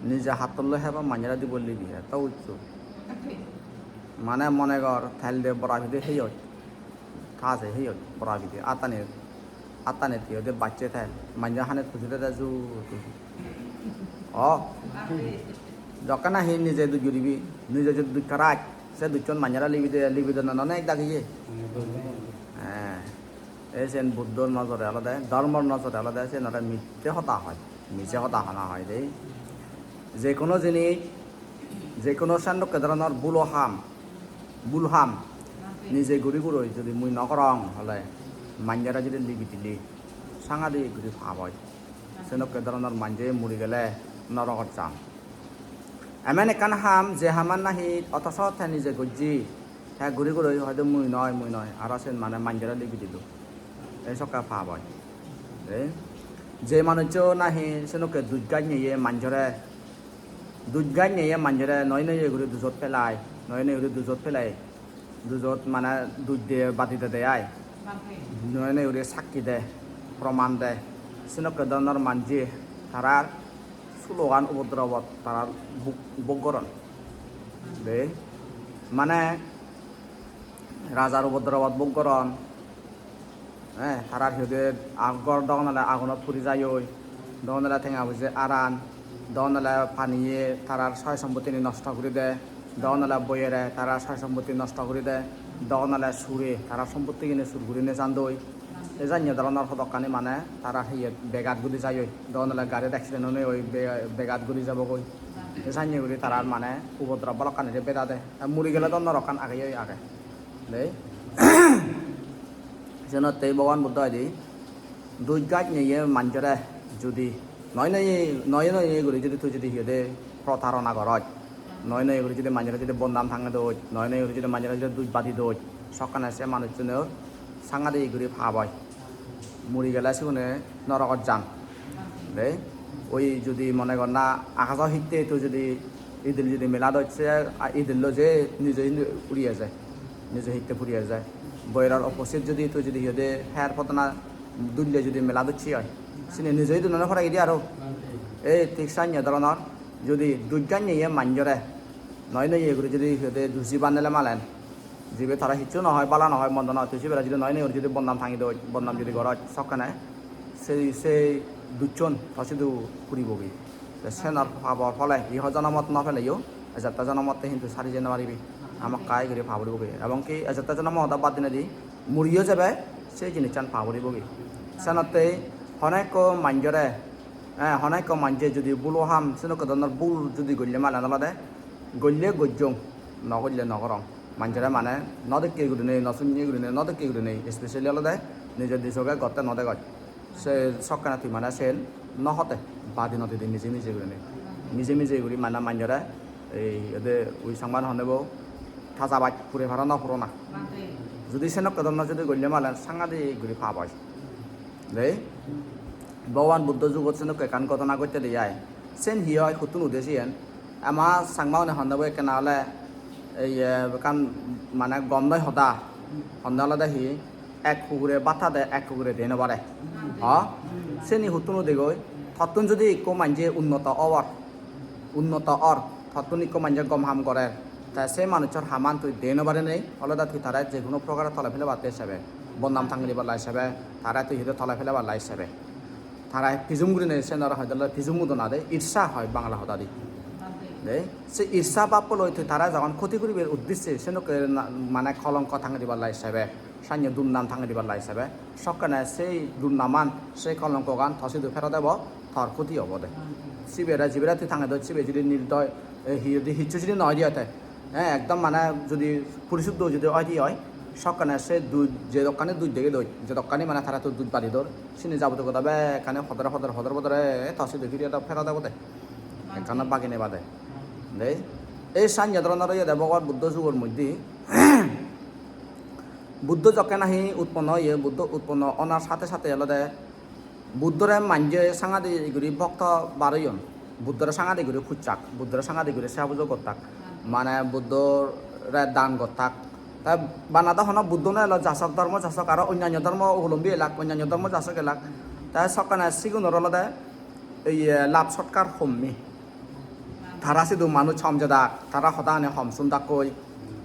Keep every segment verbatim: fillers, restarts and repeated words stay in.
Nije hattoloi heba manjore dibo libi, eto uccho. Mane mone gor, tel de bora pide heyot, ta se heyot, bora pide, attani, attani tiyo de bacche tel, manje hane tuji de ju tuji. O, jokke nahi nije duj guribi, nije jodi duj karaj, se dujchon manjore libi de, libi de nonone ek dagiye. Eh. Ei sen Buddhor nojore olode, dhormor nojore olode sen olode mitte hoda hoi, mije hoda hona hoi de. Je hono jinis, je hono sendokke dhoronor bhulo ham, bhul ham nije guri guroi jodi mui no gorong hole, manjore jodi libi dile, sangadik guri pap oi. Sendokke dhoronor manje muri gele norogot jan. Emon ekkan ham, je haman nahi otoso te nije gojje, te guri guroi hoide mui noi, mui noi, aro sen mane manjore libi dilo. Ei sokke pap oi. Ei, je manuccho nahi senokke duj gaj neye manjore, duj gaj neye manjore noi noi guri dujot pelai, noi noi guri dujot pelai, dujot mane duj de badi dede ai. Noi noi guri sakki de, proman de. Senokke dhoronor manje tarar sulogan upodrobot tara bhog, bhog goron. De, mane rajar upodrobot bhog goron. Eh, tarar hi hoide ag-, ghor dogon ole agunot puri jaioi, dogon ole tenga poije aran, dogon ole paniye tarar soy sompottini nosto guri de, dogon ole boiyere tarar soy sompotti nosto guri de, dogon ole sure tarar sompottigini sur guri nejandoi. Ei janye dhoronor hodokkani mane tara hiye begat guri jaioi. Dogon ole garit accident onei oi be-, begat guri jabogoi. Ei janye guri tarar mane upodrob balokkani je bedade. Te muri gele do norokkan ageyoi age. Dei. Senottei Bhogoban Buddho hoide, duj gaj neye manjore judi noi noi, noi noi guri judi tui judi hi hoide protarona goroj, noi noi guri judi manjore judi bodnam tange doj, noi noi guri judi manjore judi duj badi doj, sokkene se manuchchunor sangadik guri pap oi. Muri gele sigune norogot jan. De, oi judi mone gor na akajo hitte tui judi idil judi mela doj se, a, idillo je nije indi uri eje, nije hitte puri eje. Boiror opposite judi tui judi hi hoide her podana dulle judi mela docche oi, sini nije idil none pore gidi aro. Ei thik sanye dhoronor judi duj gaj neye manjore, noi noi guri judi hi hoide duji banele malen, jibe tara hissu no hoi, bala no hoi, mondo no hoi, tui sibere judi noi noi guri judi bodnam tangi doj, bodnam judi goroj, sokkene sei, sei dujchon to sidu puribogi. Te senor papor phole iho jonomot no peleyo, ejette jonomot te hintu sari jei no paribi. Hamakkai guri pap puribogi. Ebong ki ejette jonomot bad dinedi muriyo jebe, sei jinissan pap puribogi. Senottei hono ekko manjore, eh, hono ekko manje judi bhulo ham, senokke dhoronor bhul judi golle malen olode, golle gojjong, no golle no gorong. Manjore mane no dekke gurinei, no sunne gurinei, no dekke gurinei, especially olode nijor di soge gotte no degoj. Se sokkene tui mane sen no hote, badi no didi mije mije gurinei. Mije mije guri mane manjore ei ede ui sangman honebo taja baj pure paro no purona. Judi senokke dhoronor judi golle malen sangadik guri pap oi. Dei, Bhogoban Buddho jugot senokke ekkan ghotona ghotte de ai. Sen hi oi, huttun ude siyen? Ama Changmaune honne bo ekkena ole, ei, eh, ekkan mane gom noi hoda. Honne olode hi, ek hugure bhat hade, ek hugure de no pare. Ho? Seni huttun udegoi? Tottun judi ikko manje unnoto or, unnoto or, tottun ikko manje gom ham gorer, te se manuchor haman tui de no parinei, olode tui tare je hono prokare tole pelebatte sebe, bodnam tangi dibar lai sebe, tare tui hi hoide tole pelebar lai sebe. Tara pijum gurinei, senore hoide olode pijum udona de, irsa hoi Bangla hodadi. De, se irsa bappo loi tui tara jogon khoti guribar uddisse, senokke na-, mane kolonko tangi dibar lai sebe, sanye durnam tangi dibar lai sebe, sokkene sei durnaman, sei kolonkogan to sidu pherot ebo, tor khoti obo de. Sibere, jibere tui tange doj, sibe judi nirdoi, eh, hi hoide hissu judi noi diye te, eh, ekdom mane judi purisuddho judi oi diye oi, sokkene se duj, jedokkani duj dege doj, jedokkani mane tara tui duj badi dor, sini jabotiyo goda bekkani hodore, hodore, hodore, hodore, to sidu phiri ado pherot ebo de. Ekkana bagi nei bade. Dei, ei sanye dhoronor oyede Bhogoban Buddho jugor moddhe. Buddho jokke nahi utponno oye, Buddho utponno onar sathe sathe olode Buddhore manje sangadik guri bhokto bar oyon. Buddhore sangadik guri pujjak, Buddhore sangadik guri seba pujo gottak. Mane Buddhore dan gottak. Te bana do hono Buddho no elo, jasok, dhormo jasok, aro onnanyo dhormo obolombi elak, onnanyo dhormo jasok elak. Te sokkene sigunor olode iye lab sotkar homme. tara sidu manuj hom jedak, tara hodagani hom sundakkoi,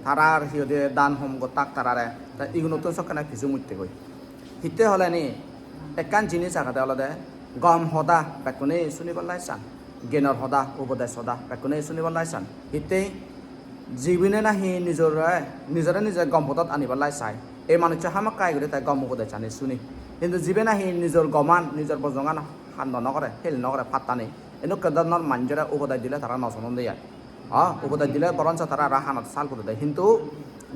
tarar hi hoide dan hom gottak tarare, te igunottun sokkene piju muttegoi. Hitte holeni ekkan jinis agede olode gom hoda bekkune sunibar lai san, gyanor hoda, upodes hoda bekkune sunibar lai san. Hitte jibine nahi nijore, nijore nije gom podot anibar lai sai, ei manuccho hamakkai guri te gom upodes ani suni. Hintu jibe nahi nijor goman, nijor bojongan hando no gore, hel no gore, patta nei, enukke dhoronor manjore upodes dile tara no sunon de ai. Ha, upodes dile boroncho tara aro hanot sal pudode. Hintu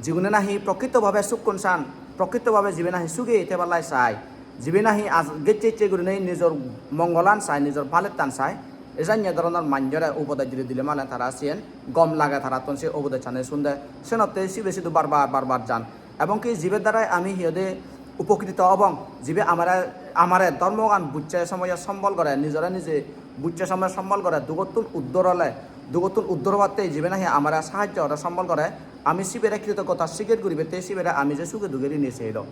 jibine nahi prokrito bhabe sukkun san, prokrito bhabe jibe nahi sugi tebar lai sai, jibe nahi aj-, gecche ecche gurinei nijor mongolan sai, nijor balettan sai, ejanye dhoronor manjore upodes dile, dile mane tara siyen gom lage, tarattun se upodes ani sunde. Senotte sibe sidu bar bar, bar bar jan. Ebong ki jibe darai ami hi hoide upokrito obong, jibe amare, amare dhormogan bujje somoye sombol gore, nijore nije bujje somoye sombol gore, dugottun uddor ole, dugottun uddor obatte jibe nahi amare sahajjo gore, sombol gore, ami sibere kritoggota sigar guribatte sibere ami je suge duge rini sei do.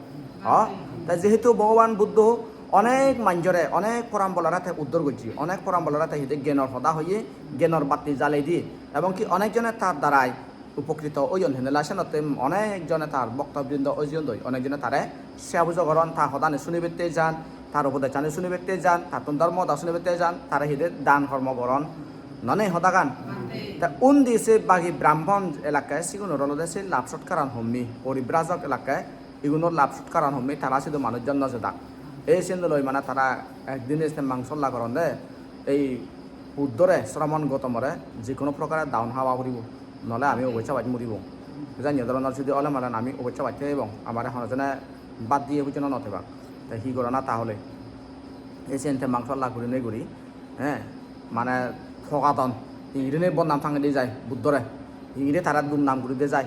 Ho? Te jehetu Bhogoban Buddho onek manjore, onek porambolare te uddor gojje, onek porambolare te hi hoide gyanor hoda hoye, gyanor batti jalei diye, ebong ki onek jone tar darai upokrito oyon, hene lai senotte onek jone tar bhokto brindo ojeyon doi, onek jone tare sewa pujo goron, ta hodani sunibatte jan, tar upodes ani sunibatte jan, tattun dhormo hoda sunibatte jan, tare hi hoide dan hormo goron, nonei hodagan. Te undi se bagi brahmon elakke sigunor olode se lab sotkaran homme, poribrajok elakke igunor lab sotkaran homme, tara sidu manuj jon no jedak. Ei siyen loi mane tara ekdin este mangso la goron de, ei Buddhore, Sramon Goutomore je hono prokare daun haba puribo, nole ami obossabas muribo. Janye dhoronor judi ole malen ami obossabas thebong, amare hono jone bad diye pujona no thebak. Te hi gorana tahole? Ei siyen te mangso la gurinei guri, he, mane thogadon, hingirinei bodnam tangedi jai Buddhore, hingiri tara dumnam guri de jai.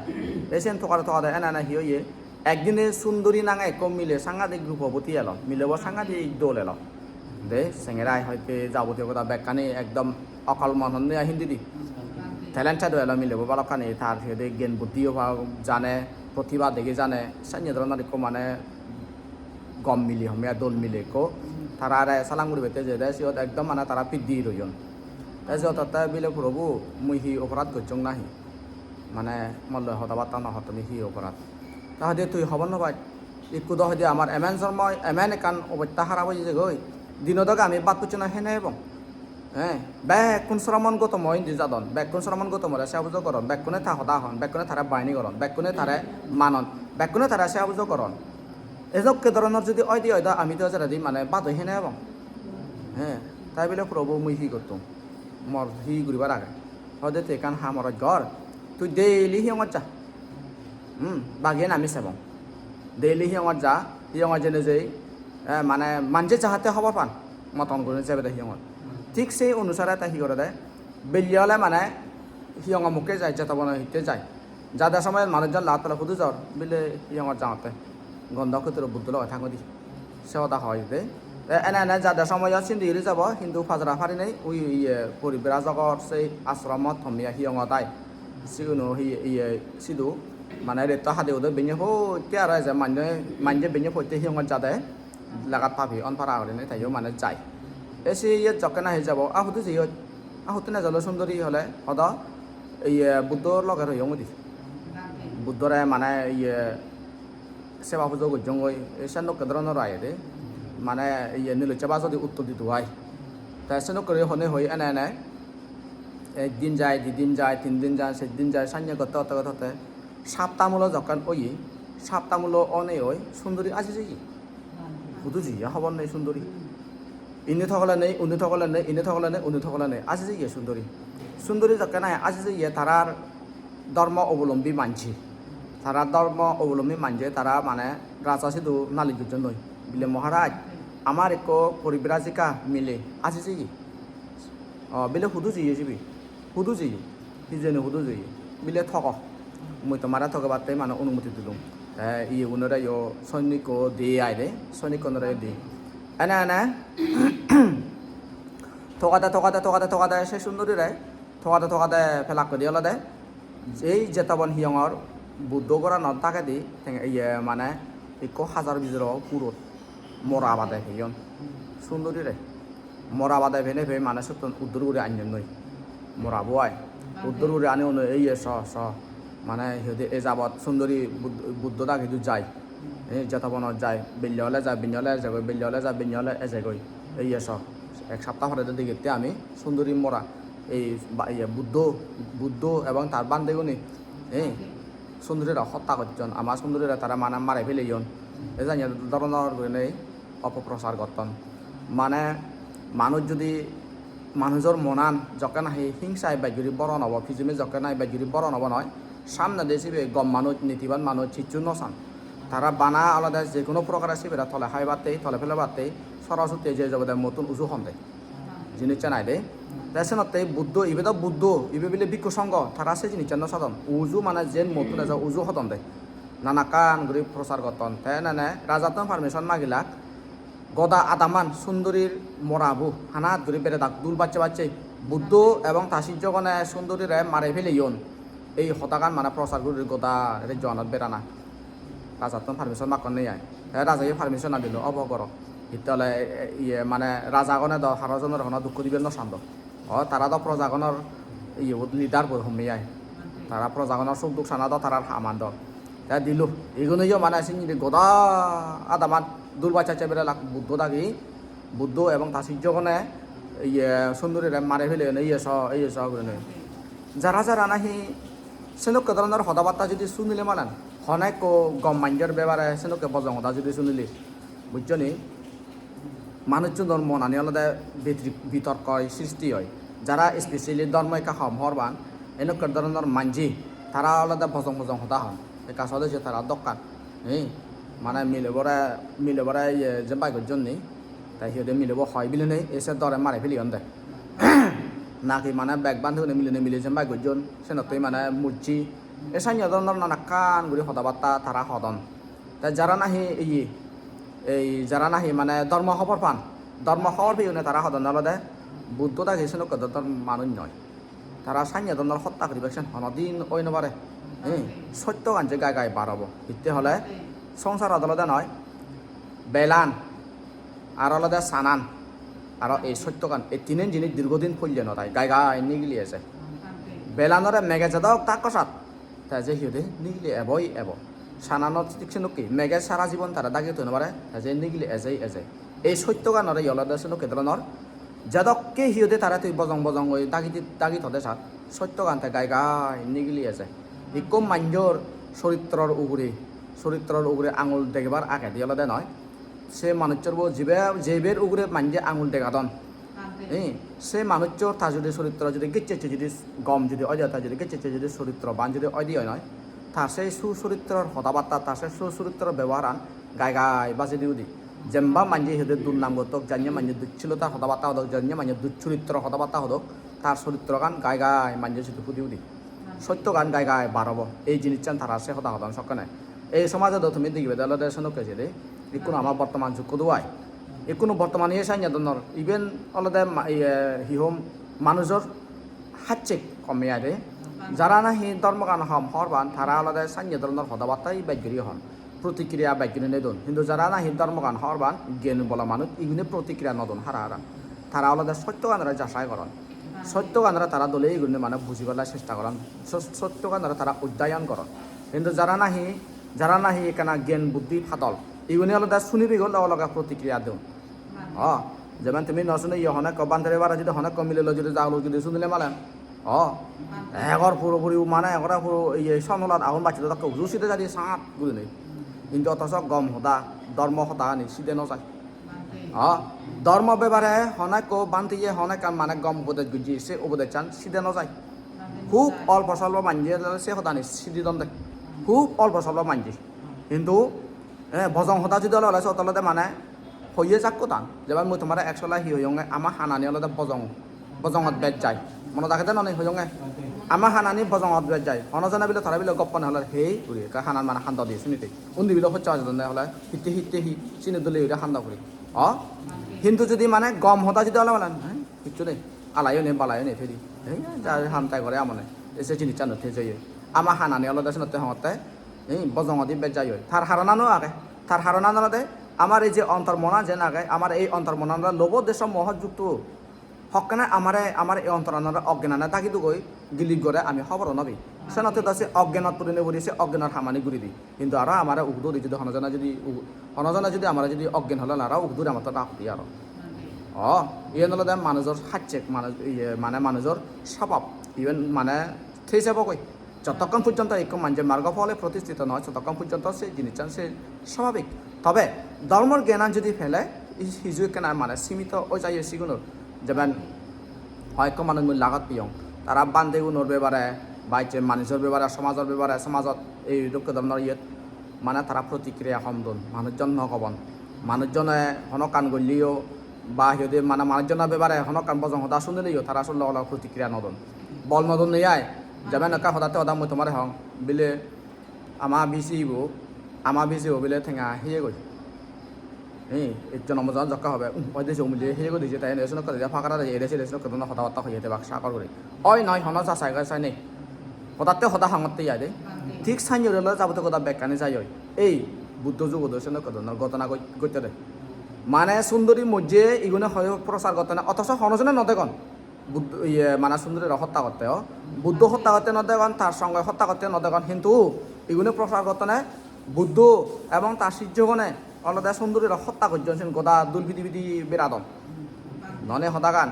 Ei siyen thogade thogade ene ene hi oye, ekdine Sundori nange ekko mile sangadik rupoboti elo, milebo sangadik dol elo. De sengerai hoite jabotiyo goda bekkani ekdom okal mon honne ai hindidi. Talented elo milebo balokkani, tar hi hoide gyan buddiyo pa jane, protibha dege jane, sanye dhoronor ekko mane gom mile homme ai, dol mile ekko. Tarare salam guribatte jede siyot ekdom mane tara piddi royon. Te siyot hotte bile, "Probhu, mui hi oporad gocchong nahi? Mane molloi hoda batta no hor tumi, hi oporad?" Ta hoide, "Tui hobor no paj. Ikku do hoide amar emen jormo, emen ekkan obosta harap oye jegoi. Dino doge ami bhat puccho no hei no ebong." He, bekkun Sramon Goutomo indi jadon, bekkun Sramon Goutomore sewa pujo goron, bekkune ta hoda hon, bekkune tare baini goron, bekkune tare manon, bekkune tare sewa pujo goron. Edokke dhoronor judi oide oi do, ami do jeredi mane bhat oi hei no ebong. He, tai bile, "Probhu, mui hi gottung? Mor hi guribar age?" Hoide, "Tui ekkan ham oroj gor, tui daily hiyongot ja. Hmm, bagiyen ami sebong. Daily hiyongot ja, hiyongot jeinei jei, eh, mane manje jahate hobor pan, moton gurinei jebede hiyongot." Thik sei onusare te hi gorede, belle ole mane hiyongo mukke jai, Jetobon hitte jai. Jade somoyot manuj jon lagat pele hudu jor, bile hiyongot jangotte. Gondo kuturo Buddho loge thangodi. Se hoda hoi de. Te ene ene jade somoyot sindi guri jabo, hintu pajara parinei ui iye poribrajogor sei asramot homme ai, hiyongot ai. Siguno hi iye sidu mane retto hadi udo benne potte aro eje manje, manje benne potte hiyongot jade lagat pabi on para gurinei teyo mane jai. Te se iyot jokke nahi jabo, "A hudu jeyot? A hudu nejolo Sundori?" Hole hodo, "Iye Buddhor loge royong udi. Buddhore mane iye seba pujo gojjongoi." Ei sendokke dhoronor ai de. Mane iye nilochche bajodi uttor didu ai. Te sendokke guri honei hoi ene ene ek din jai, di din jai, tin din jai, ser din jai, sanye gotte gotte gotte gotte sapta mulo jokken oye, sapta mulo onei oi Sundori aji jeye. Hudu jeye hobor nei Sundori. Indi thogole nei, undi thogole nei, indi thogole nei, undi thogole nei, aji jeye Sundori. Sundori jokken ai aji jeye, tarar dhormo obolombi manje, tara dhormo obolombi manje tara mane raja sidu nalis gojjonnoi, bile, "Maharaj, amar ekko poribrajika mile aji jeye." "O," bile, "hudu jeye sibe? Hudu jeye? Hijeni hudu jeye?" Bile, "Togo. Mui tomare togebatte mane onumoti dilung." Te iyegunore yo soinikko diye ai de, soinikkunore yo diye. Ene ene togade, togade, togade, togade se Sundorire, togade, togade pelak guri olode ei Jetobon hiyongor Buddho goranor dagedi teng-, iye mane ikko hajar bijoro purot mora bade peyon Sundorire. Mora bade pene pei mane sottun uddur guri anyon noi. Mora bo ai. Buddhor ugure ani uno, "Ei ye so, so." Mane hi hoide, e jabot sundori Bud-, Buddho dagi idu jai. Ei Jetobonot jai, belle ole jai, benne ole ejegoi, belle ole jai, benne ole ejegoi. Ei ye so. Ek sapta pore do degette ami sundori mora. Ei ba-, iye Buddho, Buddho ebong tar bhantegune, ei sundorire hotta gocchon, ama sundorire tara mane mare peleyon. Ei janye doronor gurinei opoprosar gotton. Mane manuj judi, manujor monan jokke nahi hingsa bej guri boron obo, pijemi jokke nahi bej guri boron obo noi, samnedi sibe gom manuj, nitiban manuj hissu no san. Tara bana olode je hono prokare sibere tole habibatte, tole pelebatte, Sorosutti je jobode mottun uju hon de. Jinissan ai de. Te senotte Buddho, ibe do Buddho, ibe bile bhikkhu songho, tara se jinissan no sadon. Uju mane jen mottun ejo uju hodon de. Nanakkan guri prosar gotton. Te enene rajattun permission magilak. Goda adaman sundorir morabu hanat guri beredak dul bacche bacche. Buddho ebong ta sijjogone sundorire mare peleyon. Ei hodagan mane prosar guri goda rejjoanot berana. Rajattun permission makkon nei ai. Te rajayo permission na dilo obo goro. Hitte ole, e, iye mane rajagone do haro jonore hono dukko dibe no san do. O tara do projagonor iyebot leader bo homme ai. Tara projagonor suk duk sana do tarar haman do. Te dilo. Iguneyo mane sindi goda adaman dul bacche bacche berelak Buddho dagi. Buddho ebong ta sijjogone iye sundorire mare peleyon, iye so, iye so gurinei. Jara jara nahi senokke doronor hodabatta judi sunile malen, hono ekko gom manjor bebare senokke bojong hoda judi sunile, bujjo ni? Manuchunor monani olode bitri-, bitorkoi sristi oi. Jara specially dhormo ekka hom hobor pan, enokke doronor manje, tara olode bojong bojong hoda hon. Ekka sode je tara dokkan. Ei, mane milebore, milebore iye jempai gojjon ni. Te hi hoide milebo hoi bilinei, ei se dore mari peleyon de. Naki mane beg bhante gune milinei mile jempai gojjon, senottei mane mujji. Ei sanye doronor nanakkan guri hodabatta tara hodon. Te jara nahi iye, ei jara nahi mane dhormo hobor pan, dhormo hobor peyonei tara hodon olode Buddho dagi senokke dor manuj noi. Tara sanye doronor hotta guribak sen honodin oi no pare. Ei, sottogan je gai gai bar obo. Hitte hole songsarot olode noi, belan, ar olode sanan, aro ei sottogan, ei tinen jinis dirgodin polle no tai, gai gai nigili eje. Belanore mege jedok takkosat, te je hi hoide nigili eboi ebo. Sananot thik senokke, mege sara jibon tara dagi thoi no pare, te je nigili ejei ejei. Ei sottoganore hi olode senokke doronor, jedokke hi hoide tara tui bojong bojong goi dagi di-, dagi thode sat, sottogan te gai gai nigili eje. Ikko manjor soritror ugure, soritror ugure angul degebar agedi olode noi. Se manuchchor bo jibe, jiber ugure manje angul degadon. Ei, se manuchchor ta judi soritro judi gecche gecche judi gom judi oi de, ta judi gecche gecche judi soritro ban judi oi de oi noi, ta se susoritror hodabatta, ta se susoritror beboharan gai gai bajei di udi. Jemba manje hi hoide durnam gottok, janye manje ducchilota hodabatta hodok, janye manje ducchoritro hodabatta hodok, tar soritrogan gai gai manje sidu pudi udi. Sottogan gai gai bar obo. Ei jinissan tara se hoda hodon sokkene. Ei somaje do tumi digibede olode senokke jede. Ikkunu ama bortoman jukko do ai. Ikkunu bortoman iye sanye donnor. Iben olode ma-, iye, hi hom, manujor hacchek homme ai de. Jara nahi dhormogan hom hobor pan, tara olode sanye doronor hodabatta bej guri hon. Protikriya bej guri nei don. Hintu jara nahi dhormogan hobor pan, gyan bola manuj, igune protikriya no don hara hara. Tara olode sottoganore jachai goron. Sottoganore tara dole igune mane bujibar lai chesta goron. So-, sottoganore tara odhyayon goron. Hintu jara nahi, jara nahi ekkana gyan buddhi padol, igune olode sunibe goi loge loge protikriya don. O, jemon tumi no sune iye hono ekko bhantere bara judi hono ekko mile loi judi jaguluk judi sunile malen. O, egor puro puri mane egore puro iye sonolat agun bacche dokke uju side jadi sat gurinei. Hintu othoso gom hoda, dhormo hodani side no jai. O, dhormo bebare hono ekko bhantiye hono ekkan mane gom upodes gojje, se upodesan side no jai. Hub olpo solpo manje se hodani sidi don de. Hub olpo solpo manje. Hintu, eh, bojong hoda judi ole, ole sot olode mane hoye jakko dan. Jemon mui tomare ek sola hi hoyonge, ama hanani olode bojong, bojongot bej jai. Monot agede noni hoyonge? Ama hanani bojongot bej jai. Hono jone bile tara bile goppone hole hei guri ekka hanan mane hando diye sini te. Undi bile hocche hajodonde hole hitte hitte hi sini dole guri hando guri. O? Hintu judi mane gom hoda judi ole mane, eh, hissu nei. Alayo nei, balayo nei thedi. Ei, ja ham tai gore amone. Ei se jinissan no thei jeye. Ama hanani olode senotte hongotte, ei, bojongodi bej jai oi. Tar haronano age. Tar haronan olode amar ei je ontor monan jen age, amar ei ontor monan olode lobho desho moho jukto. Hokkene amare, amar ei ontoranore oggenane dagi dugoi, gilik gore ami hoboro no pei. Senotte do se oggenot puri no puri se oggenor hamani guri di. Hintu aro amare ugure udi jodi hono jone jodi u-, hono jone jodi amare jodi oggen hole aro ugure amattun rag udi aro. O, iyen olode manujor hachchek, manuj, iye, mane manujor sobab. Iben mane thei sebogoi. Jotokkon porjonto ekko manje margo phole protistito noi, sotokkon porjonto se jinissan se swababik. Tobe dhormor gyanan jodi pele, hi-, hiju ekkena mane simito oi jaiye sigunor. Jeben hoyekko manuj mui lagot piyong. Tara bandegunor bebare, bacche manujor bebare, somajor bebare, somajot ei dokke dhoronor iyot mane tara protikriya hom don, manujjon no gobon. Manujjone hono ekkan golleyo ba hi hoide mane manujjono bebare hono ekkan bojong hoda sunileyo tara sot loge loge protikriya no don. Bol no don nei ai. Jeben ekka hodatte hoda mui tomare hong, bile ama B C bo, ama B C bo bile tenga heye goi. Hi, ekjon omojon jokka hobe, "Um, oi de jomile heye goi dije, tai ene senokke dije, pakara dije, ere sere senokke dhoronor hoda batta hoye de bak sagor guri." Oi noi, hono jasai gasai nei. Hodatte hoda hangotte ai de. Thik sannye guri loi jabotiyo hoda bekkani jai oi. Ei Buddho jugot do senokke dhoronor ghotona ghot-, ghotte de. Mane sundori mojje igune hoye prochar gottonne, othoso hono jone no degon. Buddho, iye, mane sundorire hotta gotte o. Buddho hotta gotte no degon, tar songhoi hotta gotte no degon, hintu igune prochar gottonne Buddho ebong tar sijjogune olode sundorire hotta gojjon, sen goda dul pidi pidi beradon. None hodagan?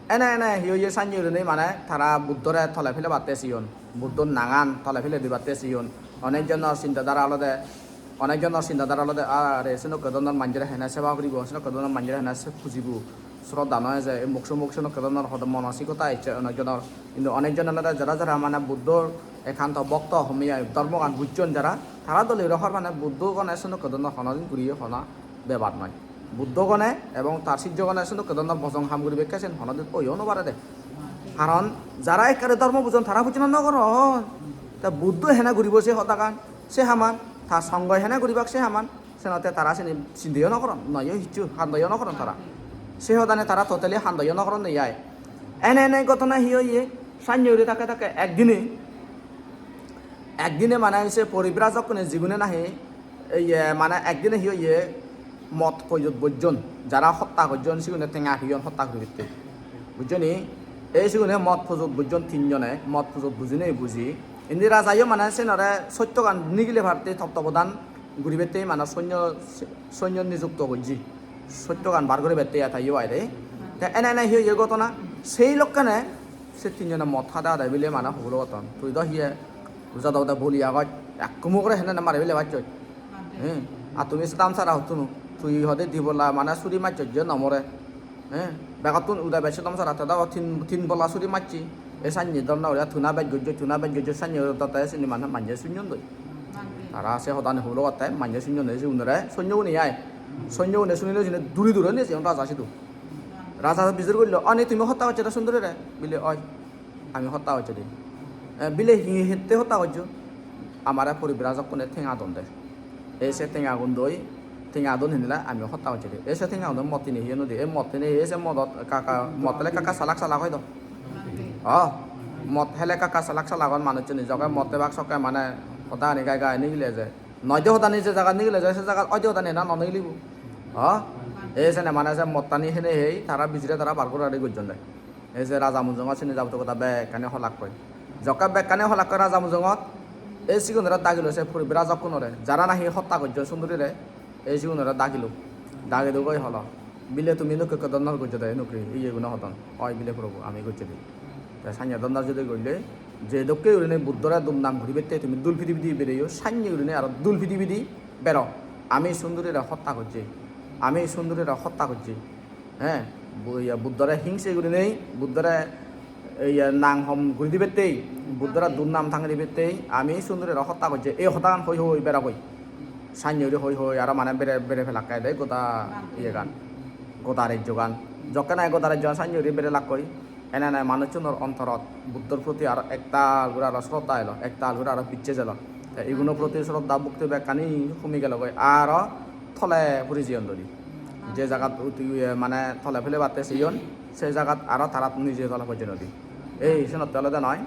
Ene ene hi oye sannye gurinei mane tara Buddhore tole pelebatte siyon, Buddhor nangan tole pele dibatte siyon. Onek jonor sinta dhara olode, onek jonor sinta dhara olode, "Are senokke dhoronor manjore hene seba guribo, senokke dhoronor manjore hene se pujibo." Sroddha noi je ei mokso mokso senokke dhoronor hodo monosikota ecche onek jonor. Hintu onek jon olode jara jara mane Buddhor ekanto bhokto, homiye dhormogan bujjon jara, tara dole guri hor mane Buddho gone senokke dhoronor hono din guriye hona bebar noi. Buddho gone ebong tar sijjo gone senokke dhoronor bojong ham guribekke sen hono din oiyo no pare de. Karon jara ekkere dhormo bujon tara pujona no goron. Te Buddho hene guribo se hodagan, se haman, ta songhoi hene guribak se haman, senotte tara sini sindeyo no goron, noyo hissu, handoyo no goron tara. Se hodane tara totally handoyo no goron nei ai. Ene ene ghotona hi oye, sannye guri thakke thakke ekdine, ekdine mane se poribrajokkune jigune nahi, iye, mane ekdine hi oye, mot pojot bojjon, jara hotta gojjon sigune tenga peyon hotta guribatte. Bujjo ni? Ei sigune mot pojot bojjon tinjone, mot pojot bujinei buji. Indi rajayo mane senore sottogan nigile parte toptobodan guribatte mane sonyo, sonyo nijukto gojje. Sottogan bar guribatte ya tayo aide. Te ene ene hi oye ghotona, sei lokkene se tinjone mot hade hade bile mane hobolo gotton. Tui do hiye jada bada boli agoj, ekko mugore hene hene mari bile bacchoj. He, ar tumi sedam sara hottun, tui hode di bolla mane suri macchoj je no more. He, begottun uda bej sedam sara, te do tin, tin bolla suri macche. E sannye dol no guri, tuna bej gojjo, tuna bej gojjo sannye guri dotte sini mane manje sunyon doi. Tara se hodani hulo gotte manje sunyon doi, sigunore sonnyo gune ai. Sonnyo gune sunile sini duri duri ne sigun raja sidu. Raja bijor gullo, "Ani tumi hotta goccho de sundorire?" Bile, "Oi." Ami hotta gocchede. Eh, bile hi hette hotta goccho? Amare poribrajokkune tenga don de. Ei se tengagun doi, tenga don hinile ami hotta gocchede. Ei se tengagun doi mot hine hiye nodi. Ei mot hine hiye se modot ekka ekka, mot hele ekka ekka salak salak oi do. Oh, mot hele ekka ekka salak salak on manuchchune. Jokke mot hebak sokke mane hodani gai gai nigile je. Noi de hodani je jagat nigile je se jagat oi de hodani na no nigilibo. Oh, ei sene mane se mottani hine hei tara bijire tara bar gora guri gojjon de. Ei je raja mujungot sini jabotiyo hoda bekkani holakkoi. Jokke bekkani holakkoi raja mujungot, ei sigunore dagilo se poribrajokkunore, jara nahi hotta gojjon sundorire, ei sigunore dagilo. Dagi dugoi holo, "Bile tumi nukke ekko donnor gojjo de, nukke iyeguno hodon." "Oi bile Prabhu, ami gojjede." Te sannye donnor jodi golle, "Je dokke gurinei Buddhore dumdam guribatte tumi dul pidi pidi bereyo, sannye gurinei aro dul pidi pidi bero. Ami sundorire hotta gojje, ami sundorire hotta gojje." He, Bu-, iya, Buddhore hingse gurinei, Buddhore, iya, nang hom guri dibattei, Buddhore durnam tangi dibattei, ami sundorire hotta gojje. Ei hodagan hoi hoi beragoi. Sannye guri hoi hoi, aro mane bere, bere pelakke de goda iyegan, goda rejjogan. Jokke nahi goda rejjogan sannye guri bere lakkoi. Ene ene manuchunor ontorot Buddhor proti aro ektal guri aro sroddha elo, ektal guri aro bicches elo. Te iguno proti sroddha bhokti bekkani humi gelogoi, aro tole puri jeyon dodi. Je jagat uti, iye, mane tole pelebatte seyon, se jagat aro tarat nije tole pojjon dodi. Ei, senotte olode noi.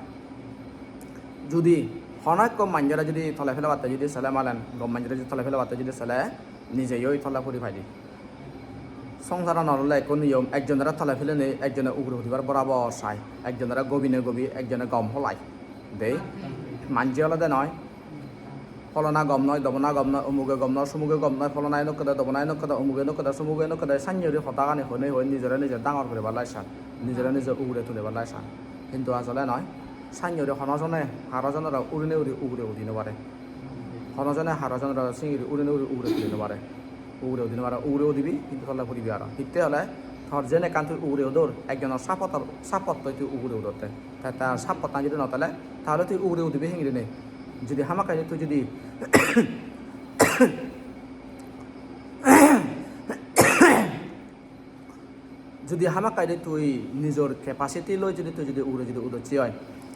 Judi hono ekko manjore judi tole pelebatte judi sele malen, gom manjore judi tole pelebatte judi sele, nijeyoi tole puri paide. Songsaranot ole ekko niyom, ekjonore tole pelenei ekjone ugure udibar borabor sai, ekjonore gobine gobi, ekjone gom holai. Dei, manje olode noi, holona gom noi, dobona gom noi, umuge gom noi, sumuge gom noi, holona enokke de, dobona enokke de, umuge enokke de, sumuge enokke de, sannye guri hodagani honei hoi nijore nije dangor guribar lai san, nijore nije ugure tulibar lai san. Hintu asole noi, sannye guri hono jone haro jonore urinei uri ugure udi no pare. Hono jone haro jonore singiri urinei uri ugure tuli no pare. Ugure udi no pare, ugure udibi, hintu tole puribi aro. Hitte hole, tor jen ekkan tui ugure udor, ekjonor support-or, support-toi tui ugure udotte. Te tar support-tan jodi no tele, tahole tui ugure udibi hingirinei. Jodi hamakkai tui jodi, jodi hamakkai tui nijor capacity loi jodi tui jodi ugure jodi udocche oi,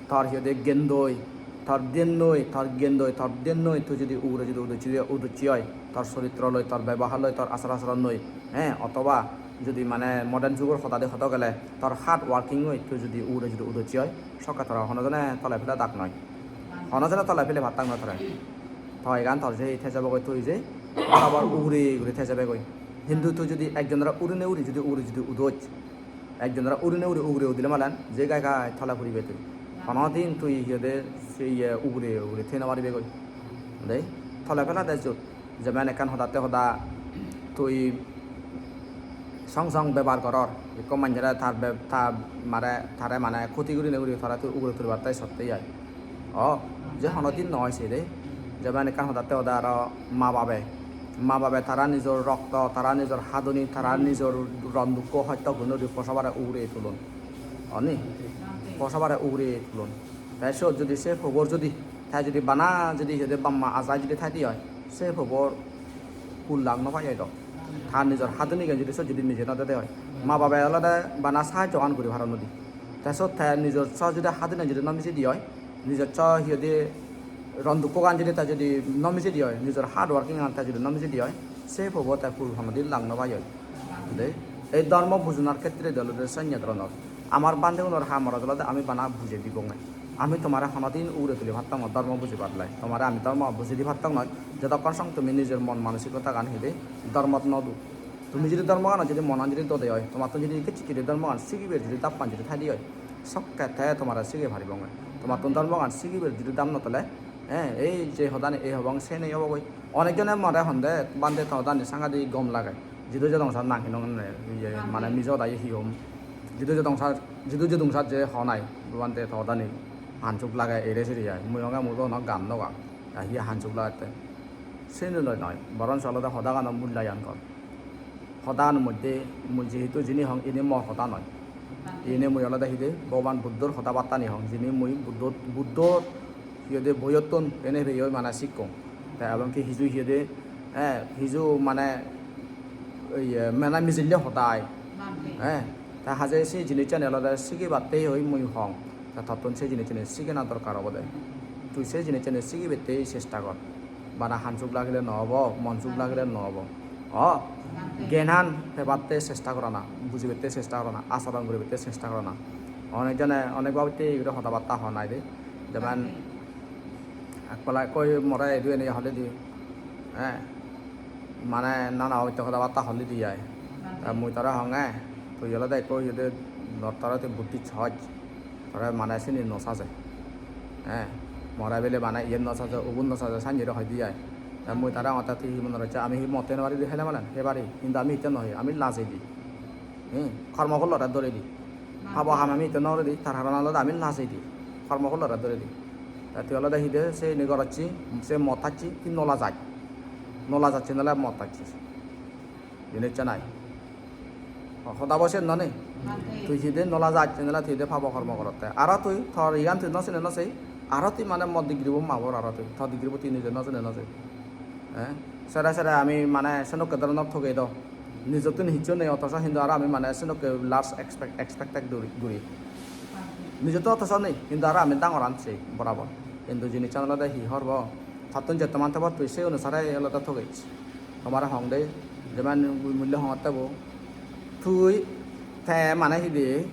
tor hi hoide gendoi, tor dennoi, tor gendoi, tor dennoi tui jodi ugure jodi udocche, udocche oi, tor soritro loi, tor bebohar loi, tor achar acharon loi, eh, otoba jodi mane modern jugor hoda di hodo gele tor hard working oi tui jodi ugure jodi udocche oi, sokke tore hono jone tole pele dak noi. Hono jone tole pele pattak noi tore. To iyan tor je thejebogoi tui je, abar ugure ugure thejebegoi. Hintu tui jodi ekjonore urinei uri jodi ugure jodi udoch, ekjonore urinei uri ugure udile malen je gai gai tole puribe tui. Hono din tui hi hoide se iye ugure ugure thei no paribegoi. Dei, tole pela de jot. Jemon ekkan hodatte hoda tui song song bebohar goror, ekko manjore tar be-, ta mare, tare mane khoti gurinei guri tare tui ugure tulibatte sotte ai. O, je hono din noi se de. Jemon ekkan hodatte hoda aro ma babe. Ma babe tara nijor rokto, tara nijor hadoni, tara nijor ron dukko hosto gunori posabare ugure tulon. Oni? Posabare ugure tulon. Te siyot jodi se pobor jodi, te jodi bana jodi hi hoide bamma ajai jodi thaide oi, se pobor hul lag no pai oi do. Tar nijor hadonigan jodi siyot jodi mije no dede oi. Ma babe olode bana sahajjogan guri paron nodi. Te siyot te nijor so jodi hadonigan jodi no mijedi oi, nijor so hi hoide ron dukkogan jodi te jodi no mijedi oi, nijor hard working an te jodi no mijedi oi, se pobo te hul honodin lag no pai oi. De, ei dhormo bujonar khetre de olode senne dhoronor. Amar bhantegunor ham orot olode ami bana bujei dibonge. Ami tomare honodin ugure tuli pattong noi dhormo bujibar lai. Tomare ami dhormo bujei di pattong noi, jotokkon song tumi nijor mon manosikotagan hide dhormot no do. Tumi jodi dhormoganot jodi monan jodi dode oi, tomattun jodi ikke sikke jodi dhormogan sigibar jodi dappan jodi thaide oi, sokke te tomare sigei paribonge. Tomattun dhormogan sigibar jodi dap no thele, eh, ei je hodani ei hobong se nei obogoi. Onek jone more honde, "Bhante, to hodani sangadik gom lage." Jidu jodong sar nang hinong ne, iye, mane mijo hoda iye hi hom. Jidu jodong sar, jidu jodong sar je honai, "Bhante, to hodani hanjuk lage ere siri ai." Mui honge mui do hono gam no gang. Ta hiye hanjuk lagette. Sini loi noi, boronso olode hodagano mulyayan gor. Hodagano moddhe mui jehetu jini hong, ini mor hoda noi. Ini mui olode hide Bhogoban Buddhor hoda battani hong, jini mui Buddho, Buddhor hi hoide boiyottun ene peyoi mane sikkong. Te ebong ki hiju hi hoide, eh, hiju mane, iye, mena mijille hoda ai. Eh, te haje se jinissani olode sigibatte hoi mui hong. Te tottun se jinissani sigena dorkar obode. Tui se jinissani sigibette chesta gor. Bana hanjuk lagile no obo, monjuk lagile no obo. O, gyanan pebatte chesta gorana, bujibette chesta gorana, acharon guribette chesta gorana. Onek jone onek babotte guri hoda batta hon ai de. Jemon, ekpala koi more edu ene holidi, eh, mane nana hotte hoda batta holidi ai. Ta mui tore honge, tui olode ekko iyede nor tore tui Buddhist hoj. Tore mane sini no saje. Eh, more bile mane iyen no saje, ubun no saje, sanjire hoide ai. Te mui tare hongotte tui hi mone hocche, ami hi mot hei no pari di hene malen, hei pari, hintu ami hitte no hei, ami lajei di. Hmm, kormo pholore dore di. Pabo ham ami hitte no guri di, tar haron olode ami lajei di. Kormo pholore dore di. Te tui olode hide se ini gorocchi, se mot hacchi, tui no lajai. No lajacchi nole mot hacchi. Jinissan ai. Ho-, hoda bo sen noni? Tui jodi no lajach, senole tui de pabo kormo gorotte. Aro tui tor iyan tui no sine no sei. Aro tui mane mo degree bo mabor aro tui. Tor degree bo tui nije no sine no sei. Eh? Sere sere ami mane senokke dhoronor thogei do. Nijottun hissu nei, otoso hintu aro ami mane senokke large expect, expected guri, guri. Nijottun otoso nei, hintu aro ami dangoran sei borabor. Hintu jinissan olode hi horbo? Tottun jettoman tebor tui sei onusare olode thogej. Tomare hong de, jemon mui mullo hongotte bo. Tui te mane hi de,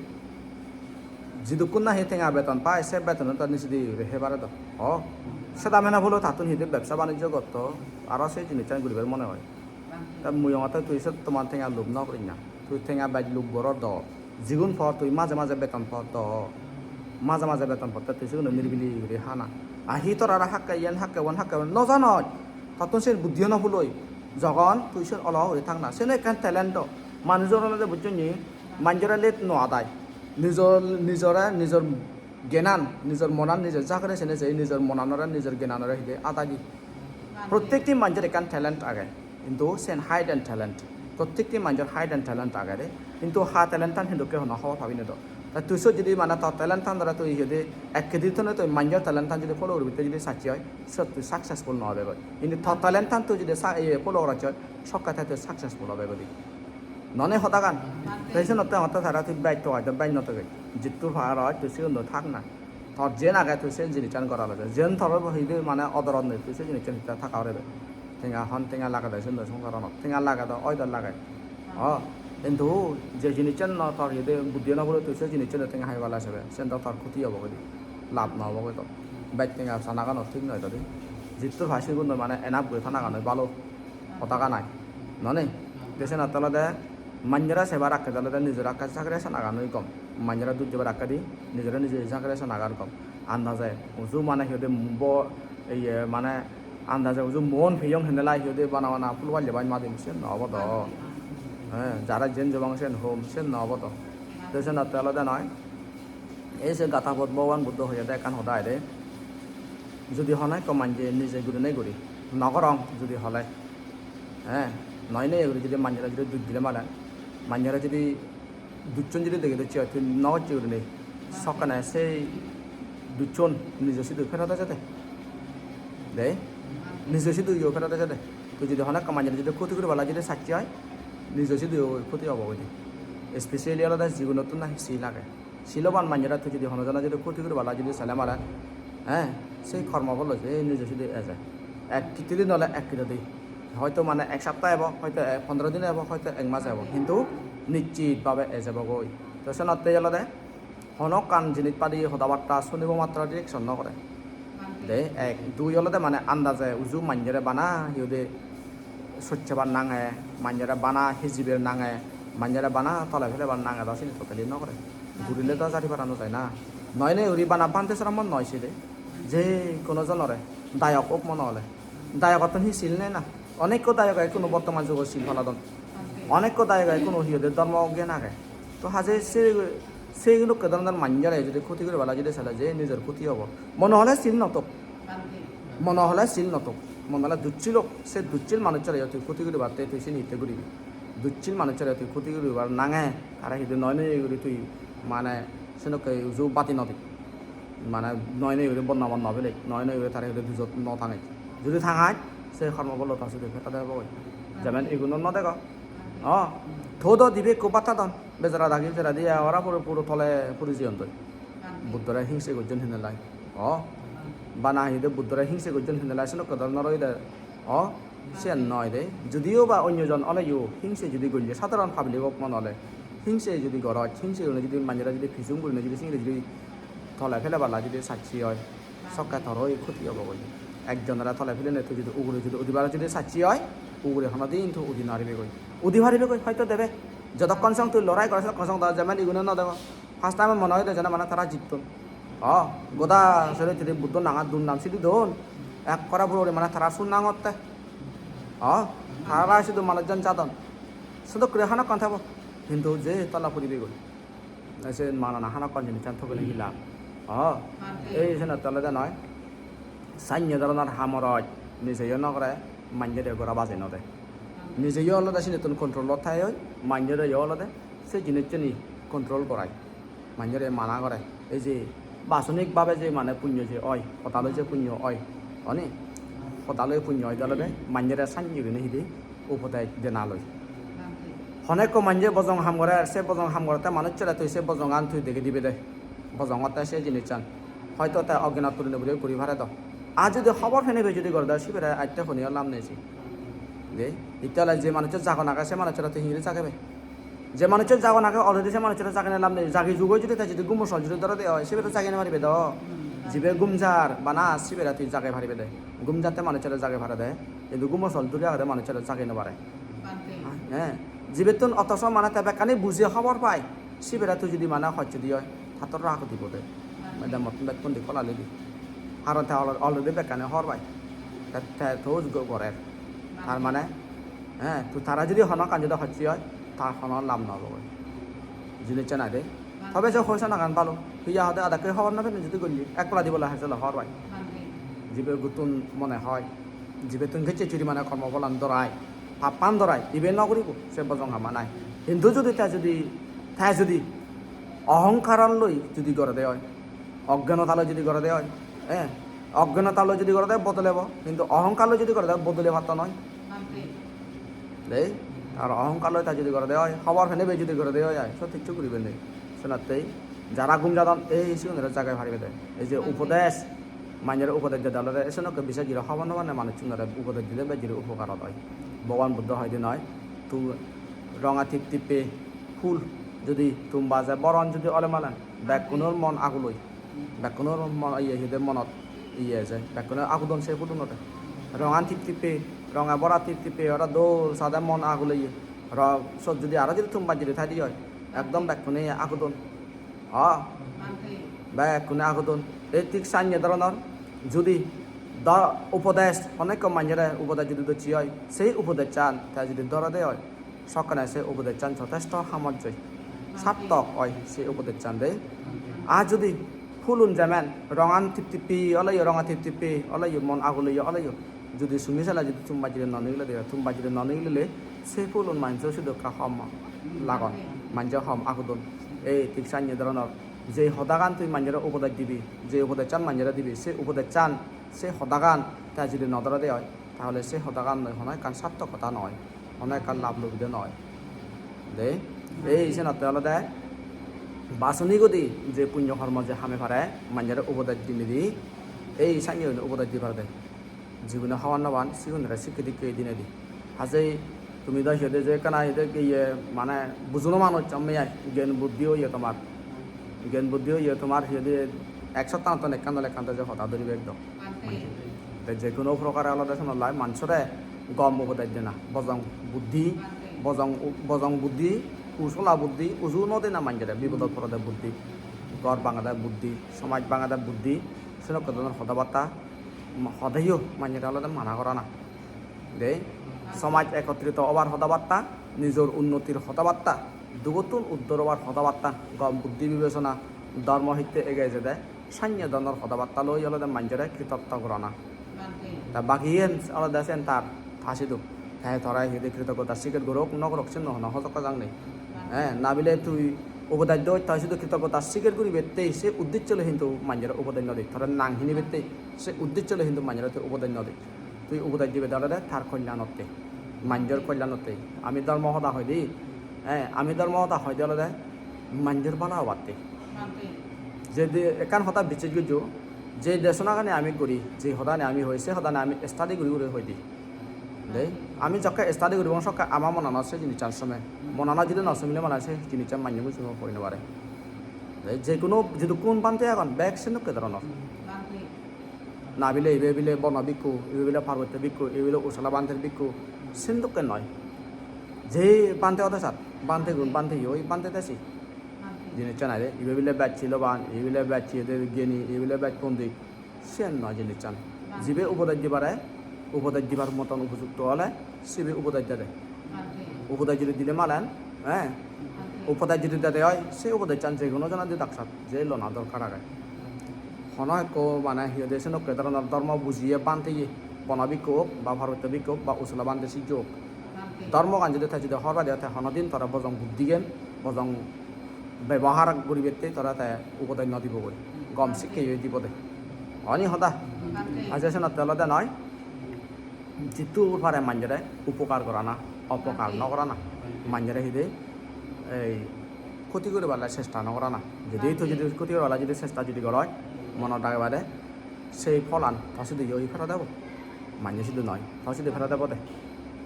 jidukkun nahi tenga beton pai, se betonun to nisi di guri hei pare do. Ho, seda mena bolo tattun hi de bebsa banijjo gotto, aro se jinissan guribar mone hoi. Ta mui hongotte tui se toman tenga lub no gurinna. Tui tenga bej lub goror do. Jigun por tui maje maje beton por do. Maje maje beton potte tui siguno niribili guri hana. A hi tor aro hakke iyen hakke uban hakke uban no janoj. Tottun sen buddhiyo no puloi. Jogon tui sen olo guri thak na. Seno ekkan talent do. Manujor olode bujjon ni manjore let no adai. Nijor, nijore, nijor genan, nijor monan, nijor jagre sene sei nijor monanore, nijor genanore hide adagi. Prottekti manjor ekkan talent age, hintu sen hidden talent. Prottekti manjor hidden talent age de, hintu ha talent-an hintu ke hono hobor pabi ne do. Ta tui sot jodi mane tor talent-an dore tui hide ekkedi tone tui manjor talent-an jodi follow guribatte jodi sacche oi, sot tui successful no obe goi. Hintu tor talent-an tui jodi sa-, iye follow goracche oi, sokke te tui successful obe goi. None hodagan. Te senotte hotte tara tui bej togai, to bej no togai. Jittur par oi, tui sigun do thak na. Tor jen age tui sen jinissan gora loje. Jen tor hide mane odorot nei, tui se jinissan hitte thaka orebe. Tenga hon tenga lagede sen do songsaranot. Tenga lagede, oi do lage. O, hintu je jinissan no tor hide buddhi no pure tui se jinissan tenga hai bala sebe. Sen do tor khoti obo goi. Lab no obo goi to. Bej tenga sanaganot thik noi to de. Jittur pai sigun do mane enough goi thanagan oi balo. Hodagan ai, noney? Te senotte olode manjore sebar akke olode nijor akke sagre sanagan oi gom. Manjore duj dibar akkedi nijore nije sagre sanagan gom. Andaje uju mane hi hoide bo, iye mane andaje uju mon peyong hendelai hi hoide bana bana pul palle baj madim, sen no obo do. He, jara jen jobang sen hom, sen no obo do. Te senotte olode noi. Ei se gatha pot Bhogoban Buddho hoyede ekkan hoda aide. Judi hono ekko manje nije gurinei guri no gorong judi hole, he, noi nei guri judi manjore judi duj dile male, manjore judi dujjon judi dege docche oi, tui no gocche gurinei, sokkene sei dujjon nijo sidu ferot ejede. De, nijo sidu yo ferot ejede. Tui judi hono ekko manjore judi khoti guri pala judi sacche oi, nijo sidu yo khoti obo goi de. Specially olode jigunottun nahi sil age. Siloban manjore tui judi hono jone judi khoti guri pala judi sele male, he, sei kormo phol oi se nijo sidu eje. Ek hittedi nole ek hittedi. Hoito mane ek sapta ebo, hoito ek pondro din ebo, hoito ek mas ebo. Hintu nischit bhabe ejebo goi. To senotte olode hono ekkan jinis padi hoda batta sunibo matro reaction no gore. De, ek, dui olode mane andaje uju manjore bana hi hoide socchebar nange, manjore bana hijiber nange, manjore bana tole pelebar nange do sini totally no gore. Gurile do jari para no jai na. Noi nei guri bana bhante sramot noi side. Je kono jonore dayok ok mone ole. Dayogottun hi sil nei na? Onekko dayok age kono bortoman jugo sil paladon. Onekko dayok age kono hi hoide dhormo gyan age. To haje se, se dokke dhoronor manjore jodi khoti guri pala jodi sele je nijor khoti obo. Mone hole sil no tok. Mone hole sil no tok. Mone hole dussil ok. Se dussil manuchchore tui khoti guribatte tui sini hitte guribi? Dussil manuchchore tui khoti guribar nange tare hidu noi noi guri tui mane senokke uju bati no di. Mane noi noi guri bodnamot no pele, noi noi guri tare hidu dujot no tange. Judi tange, se kormo bollo ta sidu petta debo goi. Jemen igunot no dego. O, to do dibe ekko batta don. Bejara dagi jeradi ora puro, puro tole puri jeyon doi. Buddhore hingse gojjon hinelai. O, bana hi de Buddhore hingse gojjon hinelai senokke dhoronor oide. O, siyan noi de. Judiyo ba onyo jon oleyo hingse judi golle, sadharon public ok mone ole, hingse judi goroj, hingse gurinei judi manjore judi pijum gurinei judi singiri judi tole pele pala judi sacche oi, sokke tor oi khoti obo goi. Ekjonore tole pelenei tui judi ugure judi udibare judi sacche oi, ugure honodin tui udi no paribe goi. Udi paribe goi, hoito debe. Jodokkon song tui lorai goros, jodokkon song do jemen igune no dego. First time mone hoide jene mane tara jitton. O, goda sere tiri Buddho nangan durnam sidi don. Ekkore purori mane tara sun nangotte. O, tara sidu manuj jon jadon. Sidu kure hanakkon thebo. Hintu je tola puribe goi. Te se manana hanakkon jinissan thogile hi lab? O, ei senotte olode noi. Sanye dhoronor hamorot nijeyo no gore, manjore gora bajei no de. Nijeyo olode sinittun control-ot thai oi, manjoreyo olode se jinissani control gorai. Manjore mana gore. Ei je basonik bhabe je mane punyo je oi, hodaloi je punyo oi, oni? Hodaloi punyo oi de olode manjore sanye gurinei hidi upodes dena loi. Hono ekko manje bojong ham gorer, se bojong ham gorette manuchchore tui se bojongan tui degei dibe de. Bojongotte se jinissan. Hoito te ogyanot puri no puri guri pare do. Ar judi hobor penei pei judi gore de, sibere atte honiyo lam nei se. De, itte ole je manuchcho jagon age, se manuchchore tui hingiri jagebe? Je manuchcho jagon age, already se manuchchore jagene lam nei. Jagi jugoi judi te judi gumo sol judi dhore de oi, sibere jagei no paribe do. Jibe gum jar, bana sibere tui jagei paribe de. Gum jatte manuchchore jagei pare de. Hintu gumo sol dhuri agede manuchchore jagei no pare. He, jibettun otoso mane te bekkani buje hobor pai, sibere tui judi mane hocche di oi, tattor rag udibo de. Mane mottun bekkun di kolali di. Haron te al-, already bekkani hobor pai. Te, te to go-, gorer. Tar mane, he, tui tara judi hono ekkan judi hocche oi, tar hono lab no obo. Jinissan ai de. Tobe se hoisan ekkan balo. Hiya hode adakke hobor no pene judi golli, ek pola di pola hejelo hobor pai. Jibe guttun mone hoi. Jibettun gecche churi mane kormo pholan dorai, pappan dorai, ibe no guribo, se bojong hama nai. Hintu judi te judi, te judi ohongkaran loi judi gorede oi, oggyanotaloi judi gorede oi, eh, oggyanotaloi judi gorede oi bodolebo, hintu ohongkarloi judi gorede oi bodole patto noi. Dei, ar ohongkarloi te judi gorede oi, hobor penei be judi gorede oi, ai, sot hissu guribe nei. Senottei jara gum jadon, ei sigunore jagai paribe de. Ei je upodes, manjore upodes dede olode, ei senokke bisej guri hobor no pane manuchunore upodes dide bej guri upokarot oi. Bhogoban Buddho hoide noi, tu ronga tip tippe phul judi tumbaje boron judi ole malen, bekkunor mon aguloi. Bekkunor mon, iye, hide monot iye eje, bekkunor agudon se phulunore. Rongan tip tippe, ronge bora tip tippe, aro dol sade mon aguleye. Ro-, sot judi aro judi tum bajjede thaide oi, ekdom bekkune agudon. Ha? Bekkune agudon. Ei thik sanye dhoronor judi do-, upodes, hono ekko manjore upodes judi docche oi, sei upodesan te judi dhorede oi, sokkene se upodesan jotesto hamot joi. Sartok oi se upodesan de. Ar judi phulun jemen rongan tip tippi oleyo, ronga tip tippi oleyo, mon aguleyo oleyo, judi sumi sele judi tum bajjede no nigilede, tum bajjede no nigilele se phulun manjo sidu ekka hom lagon, manjo hom agudon. Ei thik sanye dhoronor je hodagan tui manjore upodes dibi, je upodesan manjore dibi, se upodesan, se hodagan te judi no dhorede oi, tahole se hodagan noi, hono ekkan sartokota noi, hono ekkan lab lobide noi. De, ei senotte olode basonik gudi je punyo hormo je hame pare, manjore upodes dinei di, ei sanye gune upodes di parede. Jigune hobor no pan, sigunore sikke dikke dinei di. Hajei tumi do hiyede je ekkana hiyede iye mane bujuno manuj somme ai, gyan buddhi oye tomar. Gyan buddhi oye tomar hiyede ek sottanottun ekkan dole ekkan dole je hoda dhuribe ekdom. Te je hono prokare olode sonollai manjore gom upodes dena, bojong buddhi, bojong u-, bojong buddhi, usola buddhi, uju no dena manjore, bipodot porede buddhi, ghor bangede buddhi, somaj bangede buddhi, senokke dhoronor hoda batta, ma-, hodeyo manjore olode mana gorana. De, somaj ekotrito obar hoda batta, nijor unnotir hoda batta, dugottun uddor obar hoda batta, gom buddhi bibesona, dhormo hitte ege jede, sanye dhoronor hoda batta loi olode manjore kritoggo gorana. Ta bakiyen olode sen tar, ta sidu. Te tore hiyede kritoggota siket gorok, no gorok, sen no hono hojok hojang nei. Eh, nabile tui upodes doi, ta sidu kritoggota siket guribatte se uddeccho loi hintu manjore upodes no de. Tore nang hinibatte se uddeccho loi hintu manjore tui upodes no de. Tui upodes dibede olode tar kollanotte, manjor kollanotte. Ami dhormo hoda hoide, eh, ami dhormo hoda hoide olode manjor bala obatte. Je de-, ekkan hoda bichej gojjo, je desonagani ami guri, je hodani ami hoi, se hodani ami study guri guri hoi di. De, ami jokke study guribong sokke ama monanot se jinissan some. Monanot judi no somile mane se jinissan manye mujungo hoi no pare. De, je hono jidukkun bhante agon, bek sedokke dhoronor. Nabile ibe bile bono bhikkhu, ibe bile parbotte bhikkhu, ibe bile usala bhanter bhikkhu, sen dokke noi. Je bhante ode sat, bhantegun bhante yo, oi bhante desi. Jinissan ai de, ibe bile bej siloban, ibe bile bej iyede gyani, ibe bile bej pondit, siyan noi jinissan. Jibe upodes di pare, upodes dibar moton upojukto ole, sibe upodes dede. Upodes judi dile malen, eh, upodes judi dede oi, se upodesan je hono jone di daksat, je lona dorkar age. Hono ekko mane hi hoide senokke dhoronor dhormo bujiye bhante ye, bono bhikkhu ok, ba parbotte bhikkhu ok, ba usula bhante sijjo ok. Dhormogan judi te judi hobor pai de, te hono din tore bojong buddhigen, bojong bebohar guribette tore te upodes no dibogoi. Gom sikke yo dibode. Oni hoda? Aje senotte olode noi. Jittur pare manjore upokar gorana, opokar no gorana. Manjore hide ei khoti guribar lai chesta no gorana. Jodi to jodi khoti guribar lai jodi chesta jodi goroi, monot ragibade sei pholan to sidu yo pherot ebo. Manje sidu noi, to sidu pherot ebo de.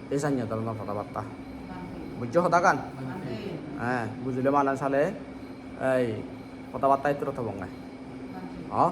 Ei sanye dhoronor hoda batta. Bujjo hodagan? Eh, bujile mane sale ei hoda batta ittoro thobonge. O?